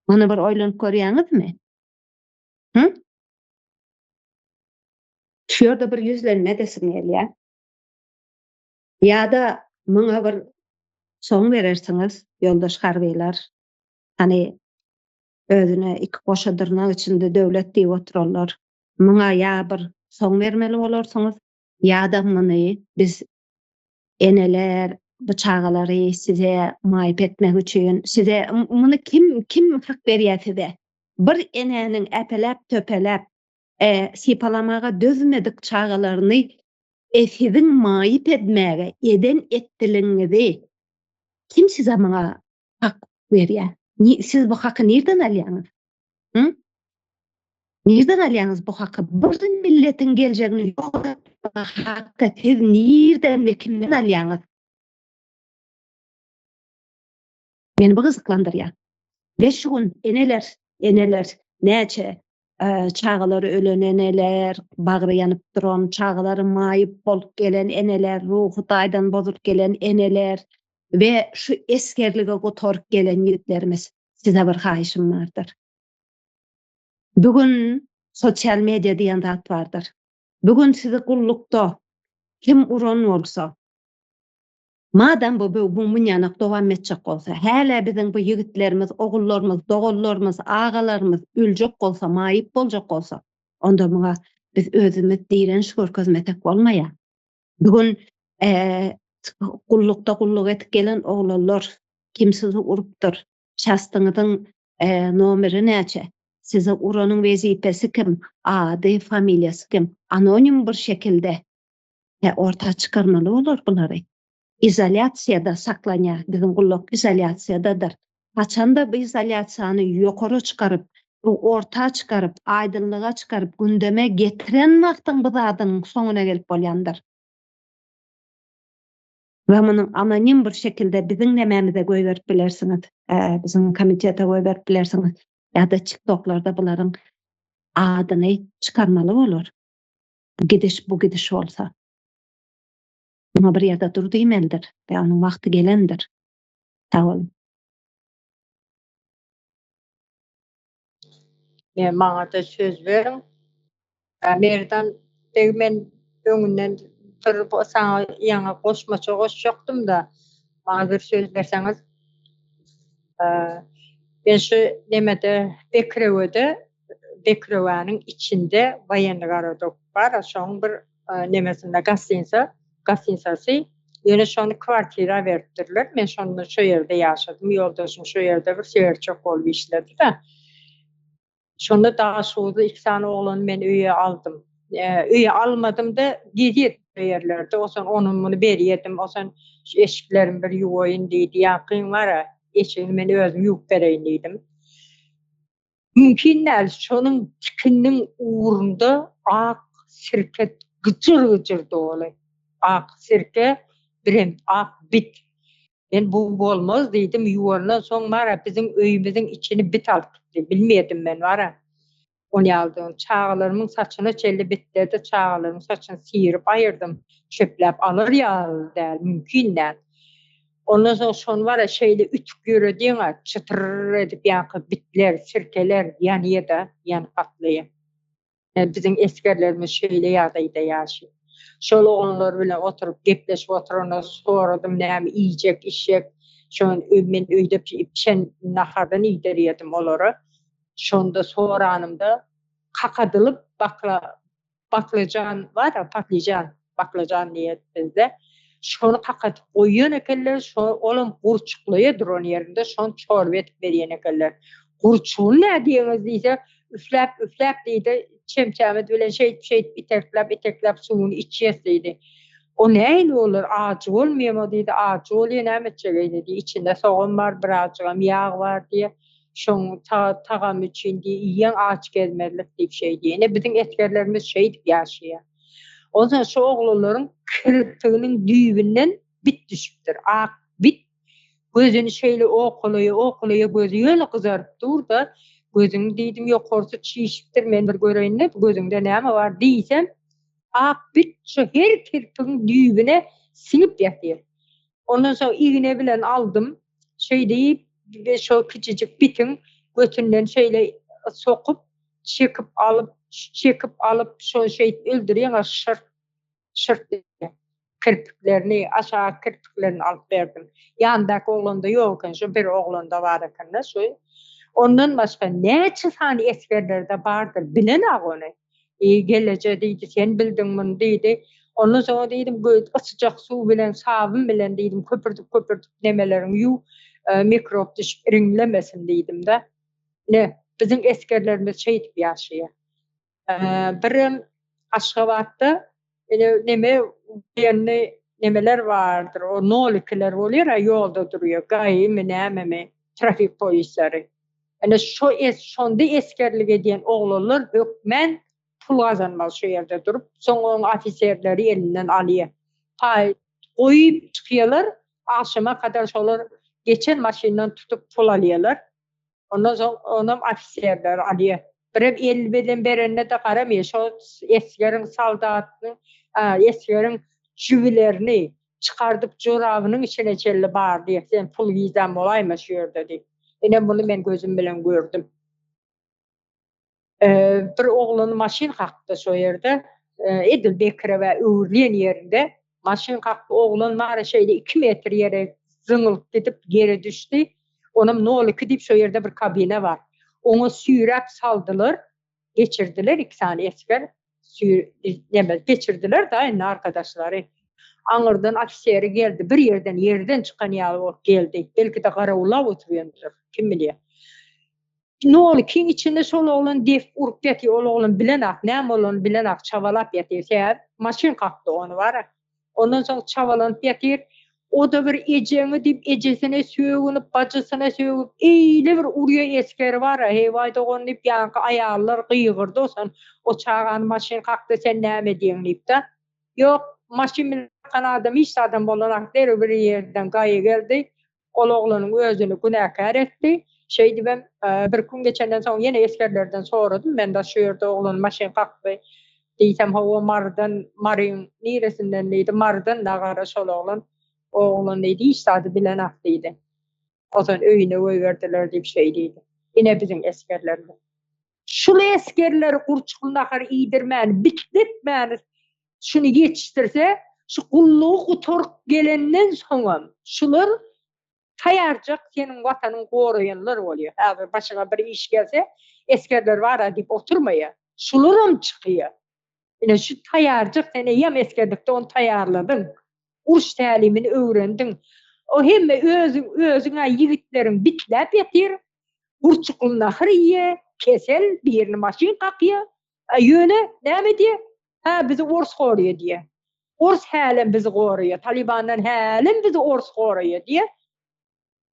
Muny bir oýlanyp görýäňizmi? Hı? Şu ýerde bir ýüzlenme edesim gelýär. Ýa-da muňa bir soň berersiňiz, ýoldaş harbylar. Hany, özüne iki goşa dyrnak içinde döwlet diýip oturanlar. Muňa ýa bir soň bermeli bolarsyňyz, ýa-da muny biz eneler, bu çagalary size maýyp etmek üçin size muny kim kim hak berýär size? Bir enäniň äpeläp-töpeläp sypalamaga dözmedik çagalaryny siziň maýyp edmäge eden etdiligiňizi kim size muňa hak berýär? Siz bu haky nirden alýaňyz? Hı? Nirden alýaňyz bu haky? Bir milletiň geljegini ýok etmek haky siz nirden we kimden alýaňyz? Meni bu gyzyklandyrýar. We şu gün eneler, eneler näçe çagalary ölen eneler, bagry ýanyp duran, çagalary maýyp bolup gelen eneler, ruhy taýdan bozulyp gelen eneler we şu esgerlige gutaryp gelen ýigitlerimiz size bir haýyşym bardyr. Bu gün sosial media diýen zat bardyr. Bu gün sizi gullukda kim uran bolsa, madam bu bu munýanak dowam etjek bolsa, hälä biziň bu ýigitlerimiz, ogullarymyz, doganlarymyz, agalarymyz öljek bolsa, maýyp boljak bolsa, onda muňa biz özümiz direniş görkezmesek bolmaýar. Bu gün gullukda gulluk edip gelen oglanlar kim sizi urupdyr, Çastyňyzyň nomeri näçe? Sizi uranyň wezipesi kim? Ady, familiýasy kim? Anonim bir şekilde orta çykarmaly bolar bulary. Izolýasiýada saklanýar, biziň gulluk izolýasiýadadyr. Haçanda bu izolýasiýany ýokara çykaryp, orta çykaryp, aýdyňlyga çykaryp, gündeme getiren wagtyň bu zadyň soňuna gelip bolýandyr. We munuň anonim bir şekilde biziň nemämize goýberip bilersiňiz, biziň komitete goýberip bilersiňiz ýa-da TikToklarda bularyň adyny çykarmaly bolar. Bu gidiş bu gidiş bolsa. Muňa bir ýerde dur diýmelidir we onuň wagty gelendir. Sag boluň. Men maňada söz beriň. Merdan beg men öňünden bir saňa ýaňy goşmaça goşjakdym-da, maňa bir söz berseňiz. Men şu nemede Bekrewede Bekrewäniň içinde woýennyý gorodok bar, şoň bir nemesinde gostinsa, gostinsasy. Ýöne şony kwartira beripdirler. Men şonda şo ýerde ýaşadym. Ýoldaşym şo ýerde bir swerçok bolup işledi-de. Şonda Daşoguzly iki sany oglany men öýe aldym. Öýe almadym-da, gezýärdim şo ýerlerde. Osan ony-muny berýärdim. Osan şu eşiklerimi bir ýuwaýyn diýdi. Ýaňkyň bar-a, eşigini men özüm ýuwup bereýin diýdim. Mümkin däl, şonuň tikininiň ugrunda ak sirke gyjyr-gyjyr doly. Ak sirke, birem ak bit. Men bu bolmaz diýdim, ýuwandan soň bara biziň öýümiziň içini bit alyp gitdi. Bilmedim men bara. Ony ýalydygyny. Çagalarymyň saçyna çenli bitdedi, çagalarymyň saçyny syryp aýyrdym. Çöpläp alar ýaly däl, mümkin däl. Ondan soň şony bara şeýle ütük ýöredýäň-ä, çytyr edip ýaňky bitler, sirkeler ýanýa-da, ýanyp patlaýa. Biziň esgerlerimiz şeýle ýagdaýda ýaşaýar. Şol oglanlar bilen oturyp gepleşip oturanda soradym näme iýjek, içjek. Şony men öýde pişen nahardan iýdirýärdim olara. Şonda soranymda kakadylyp bakla Baklyjan bar-a, patlyjan, baklajan diýýäs bizde. Şony kakadyp goýýan ekenler, şo olam gurçuklaýa duran ýerinde şony çorba edip berýän ekenler. Gurçugyny nädýäňiz diýse, üfläp, üfläp diýdi, çemçämiz bilen şeýdip, şeýdip itekläp, itekläp suwuny içýäs diýdi. O nähili bolar, ajy bolmaýamy diýdi, ajy bolýa näme etjek eýle diýdi, içinde sogan bar, birazjygam ýag bar diýýä. Şoň tagamy üçin diý, iýeň aç gezmezlik diýip şeý diýýär. Ine biziň esgerlerimiz şeýdip ýaşaýar. Onsoň şu oglanlaryň kirpiginiň düýbünden bit düşüpdir. Ak bit gözüni şeýle owkalaýa, owkalaýa gözi ýöne gyzaryp dur-da, gözüň diýdim ýokarsy çişipdir, men bir göreýin-le, bu gözüňde näme bar diýsem, ak bit şu her kirpigiň düýbüne siňip ýatyr. Ondan soň igne bilen aldym. Şeý diýip, şo kiçijik bitiň götünden şeýle sokup, çekip alyp, çekip alyp, şony şeýdip öldürýäň-ä, şyrt, şyrt diýip. Kirpiklerini, aşak kirpiklerini alyp berdim. Ýanyndaky oglanda ýok eken, şo bir oglanda bar eken-de şu. Ondan başga näçe sany esgerlerde bardyr, bilen-ä ony. Eý, geleje diýdi, sen bildiň muny diýdi. Ondan soňra diýdim, ysyjak suw bilen, sabyn bilen diýdim, köpürdip köpürdip nemeleriňi ýuw, mikrop düşüp iriňlemesin diýdim-de. Ine, biziň esgerlerimiz şeýdip ýaşaýar. Birem Aşgabatda ine neme diýenli nemeler bardyr, o nol ikiler bolýar-a ýolda durýar, GAI-mi nämemi, trafik polisleri. Ine şo şonda esgerlik edýän oglanlar hökmän pul gazanmaly şo ýerde durup, soň oň ofiserleri elinden alýar. Paý goýup çykýarlar, agşama kadar şolar geçen maşyndan tutup pul alýarlar. Ondan soň onam ofiserler alýar. Birem el bilen berende-de garamaýar. Şo esgeriň, soldatyň, esgeriň jübülerini çykardyp jorabynyň içine çenli bar diýýär. Sen pul gizlän bolaýma şu ýerde diýip. Ine muny men gözüm bilen gördüm. Bir oglany maşyn kakdy şo ýerde. Edil Bekirewä öwrülen ýerinde maşyn kakdy. Oglan bara şeýle 2 metr ýere zyňylyp gidip ýere düşdi. Onam nol iki diýip şo ýerde bir kabina bar. Oňa süýräp saldylar. Geçirdiler iki sany esger. Neme geçirdiler da indi arkadaşlary. Aňyrdan ofiseri geldi. Bir ýerden ýerden çykan ýaly bolup geldi. Belki-de garawullap oturýandyr. Kim bilýär. Nol ikiň içinde şol oglan dep urup ýatyr, ol oglan bilenak, näme bolanyny bilenak, çabalap ýatyr. Sebäbi maşyn kakdy ony bara. Ondan soň çabalanyp ýatyr. O-da bir ejeňi diýip ejesine sögünip, bajysyna sögüp, eýle bir urýa esgeri bara, heý-waý dogan diýip ýaňky aýallar gygyrdy osan, o çagany maşyn kakdy sen näme edýäň diýip-de. Ýok, maşyn bilen kakan adam hiç zadam bolanak, derrew bir ýerden gaýy geldi. Ol oglanyň özüni günäkär etdi. Şeýdibem, birki gün geçenden soň ýene esgerlerden soradym, men daş şu ýerde oglany maşyn kakdy diýsem, hawa, Marydan, Maryň niresinden diýdi, Marydan nagara şol oglan. O oglan diýdi, hiç zady bilenak diýdi. Ozan öýüne goýberdiler diýip şeý diýdi. Ine biziň esgerlerimiz. Şul esgerleri gurçukly nahar iýdirmän, bitletmän şuny ýetişdirse, şu gullugy gutaryp gelenden soňam şular taýarjak seniň watanyňy goraýanlar bolýar. Häzir başyňa bir iş gelse, esgerler bar-a diýip oturmaýar. Şularam çykýar. Ine şu taýarjak sen eýýäm esgerlikde ony taýarladyň. Uruş tälimini öwrendiň. O hemme özüň özüň-ä ýigitleriň bitläp ýatyr. Gurçukly nahyr iýýä, kesel, birini maşyn kakýa. A ýöne näme diýýä? Hä, bizi ors goraýa diýýä. Ors hälem bizi goraýa, Talybandan hälem bizi ors goraýa diýýä.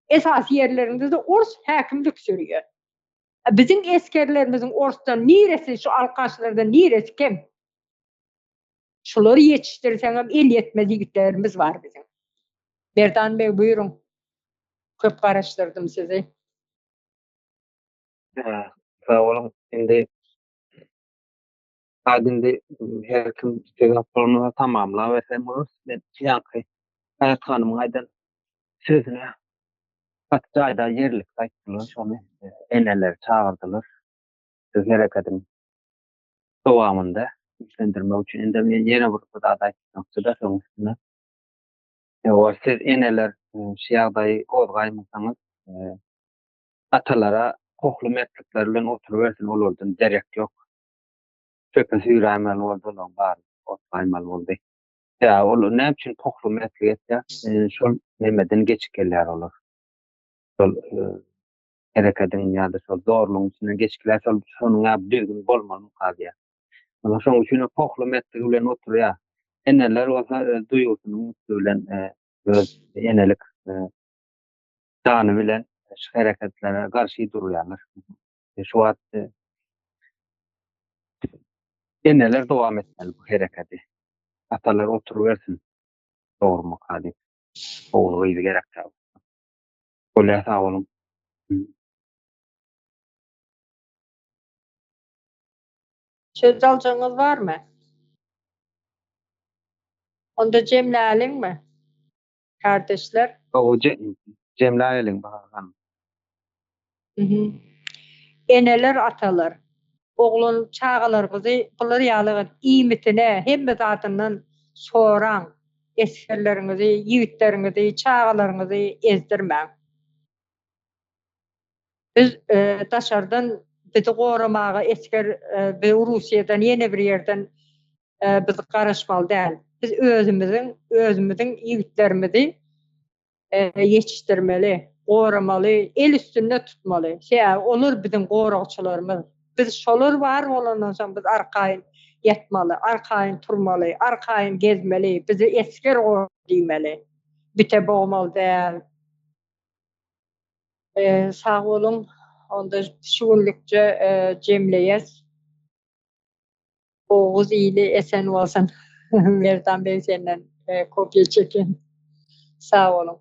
Esasy ýerlerinde-de ors häkimlik sürýä. A biziň esgerlerimiziň orsdan niresi, şu alkaşlardan niresi kem? Şulary ýetişdirseňem el ýetmez ýigitlerimiz bar biziň. Merdan beg buýruň. Köp garaşdyrdym sizi. Sag boluň. Indi Hadi indi her kim söz bolmasa tamamlabersem bolar. Men ýaňky Hayat hanymyň aýdan sözüne gaty jaýdar ýerlikli aýtdylar şony. Eneleri çagyrdylar. Şu hereketiň dowamynda güýçlendirmek üçin. Indi men ýene bir zat aýtmakçy-da şonuň üstüne. Ýowa siz eneler şu ýagdaýy gozgaýmasaňyz atalara kohly mertlikleri bilen oturybersin olardan derek ýok. Çöpe süýräýmeli boldy olaryň bary otlaýmaly boldy. Ýa ol näme üçin kohly mertlik etýär? Şol nemeden geçip gelýär olar. Şol herekediň ýa-da şol zorlugyň içinden geçip gelýär şol şonuň ýaly düzgün bolmalymyka diýýär. Mana şonuň üçin hem kohly mertligi bilen oturýar. Eneler bolsa öz duýgusynyň üsti bilen öz enelik jany bilen şu hereketlere garşy durýarlar. Şu wagt eneler dowam etmeli bu hereketi. Atalar oturybersin dogurmaka diýip. Ogul gyzy gerek däl. Bolýar sag boluň. Söz aljagyňyz barmy? Onda jemläliňmi? Kardeşler. Gowy jemläýeliň Bahar hanym. Eneler atalar oglan çagalaryňyzy bular ýaly iýmitine hemme zadyndan soraň esgerleriňizi ýigitleriňizi çagalaryňyzy ezdirmäň. Biz daşardan bizi goramaga esger bi Russiýadan ýene bir ýerden biz garaşmaly däl. Biz özümiziň özümiziň ýigitlerimizi ýetişdirmeli, goramaly, el üstünde tutmaly. Sebäbi olar biziň goragçylarymyz. Biz şolar bar bolandan soň biz arkaýyn ýatmaly, arkaýyn turmaly, arkaýyn gezmeli, bizi esger gorady diýmeli. Bite bogmaly däl. Sag boluň. Onda şu günlükçe jemleýäs. Oguz ili esen bolsun. Merdan beg senden kopýa çeken. Sag boluň.